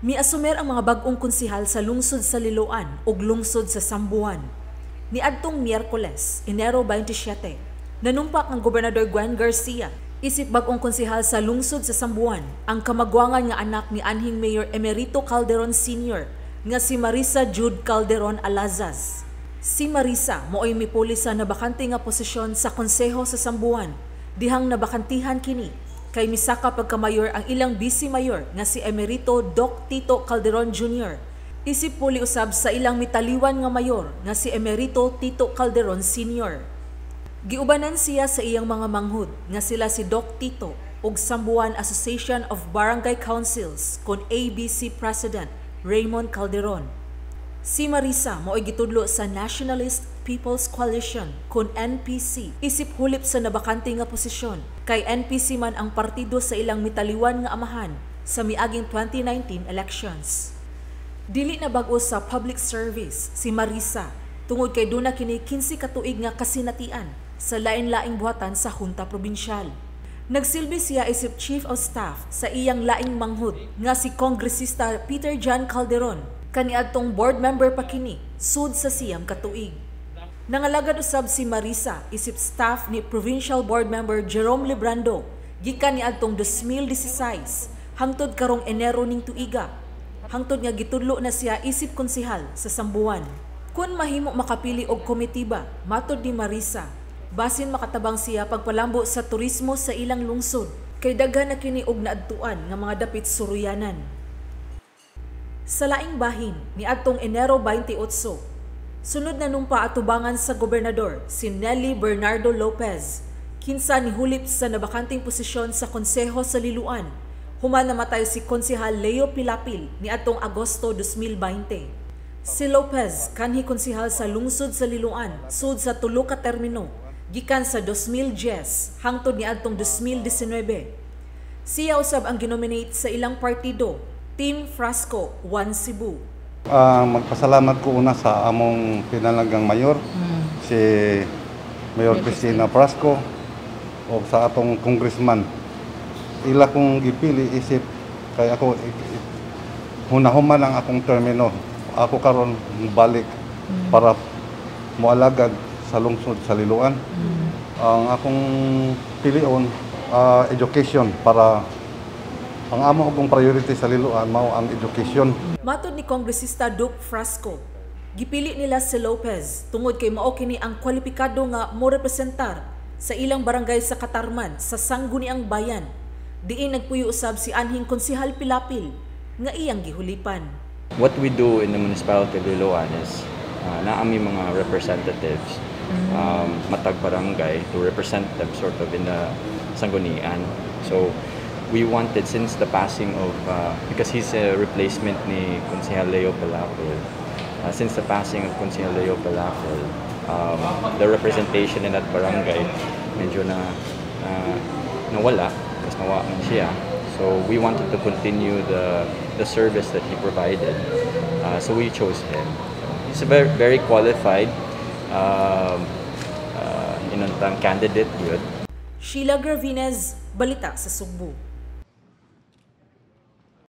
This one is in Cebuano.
Miasumer ang mga bag-ong konsihal sa lungsod sa Liloan ug lungsod sa Samboan. Niadtong Miyerkules, Enero 27, nanumpak ang Gobernador Gwen Garcia isip bag-ong konsihal sa lungsod sa Samboan ang kamagwangan nga anak ni anhing Mayor Emerito Calderon Sr. nga si Marisa Jude Calderon Alazas. Si Marisa mao'y mipuli sa nabakante nga posisyon sa konseho sa Samboan dihang nabakantihan kini kay misaka pagkamayor ang ilang vice mayor nga si Emerito Doc Tito Calderon Jr. Isip puli usab sa ilang mitaliwan nga mayor nga si Emerito Tito Calderon Sr. Giubanan siya sa iyang mga manghud nga sila si Doc Tito ug Samboan Association of Barangay Councils kon ABC President Raymond Calderon. Si Marisa mao'y gitudlo sa Nationalist People's Coalition kon NPC isip hulip sa nabakante nga posisyon kay NPC man ang partido sa ilang mitaliwan nga amahan sa miaging 2019 elections. Dili na bag-o sa public service si Marisa tungod kay duna kini 15 ka tuig nga kasinatian sa lain-laing buhatan sa Junta Probinsyal. Nagsilbi siya isip Chief of Staff sa iyang laing manghud nga si Kongresista Peter John Calderon kaniadtong board member pa kini sud sa 9 ka tuig. Nangalagad usab si Marisa isip staff ni Provincial Board Member Jerome Librando gikan niadtong 2016 hangtod karong Enero ning tuiga. Hangtod nga gitudlo na siya isip konsehal sa Samboan. Kung mahimo makapili og komitiba, matod ni Marisa, basin makatabang siya pagpalambo sa turismo sa ilang lungsod kay daghan na kini og naadtuan nga mga dapit suruyanan. Sa laing bahin, niadtong Enero 28, sunod na numpa atubangan sa gobernador si Nelly Bernardo Lopez, kinsa nihulip sa nabakanting posisyon sa konseho sa Liloan, human namatay si Konsehal Leo Pilapil niadtong Agosto 2020. Si Lopez kanhi konsehal sa lungsod sa Liloan sud sa tulo ka termino gikan sa 2010 hangtod niadtong 2019. Siya usab ang ginominate sa ilang partido, Team Frasco One Cebu. Magpasalamat ko una sa among pinalanggang mayor, si Mayor Cristina Frasco, o sa atong congressman. Ila kong gipili isip kay ako hunahuman ang akong termino. Ako karon balik para moalagad sa lungsod sa Liloan. Ang akong pilion, education, para ang amo akong priority sa Liloan mao ang education. Matod ni Kongresista Duke Frasco, gipili nila si Lopez tungod kay mao kini ang kwalipikado nga mo representar sa ilang barangay sa Katarman sa Sangguniang Bayan. Diin nagpuyo usab si anhing konsehal Pilapil nga iyang gihulipan. What we do in the municipality of Liloan is naa mi mga representatives matag barangay to represent them sort of in the sanggunian. So we wanted, since the passing of, because he's a replacement ni Konsehal Leo Pilapil, since the passing of Konsehal Leo Pilapil, the representation in that barangay medyo na nawala kasi nawa man siya. So we wanted to continue the service that he provided. So we chose him. He's a very, very qualified inuntang candidate yun. Sheila Gravines, Balita sa Sugbo.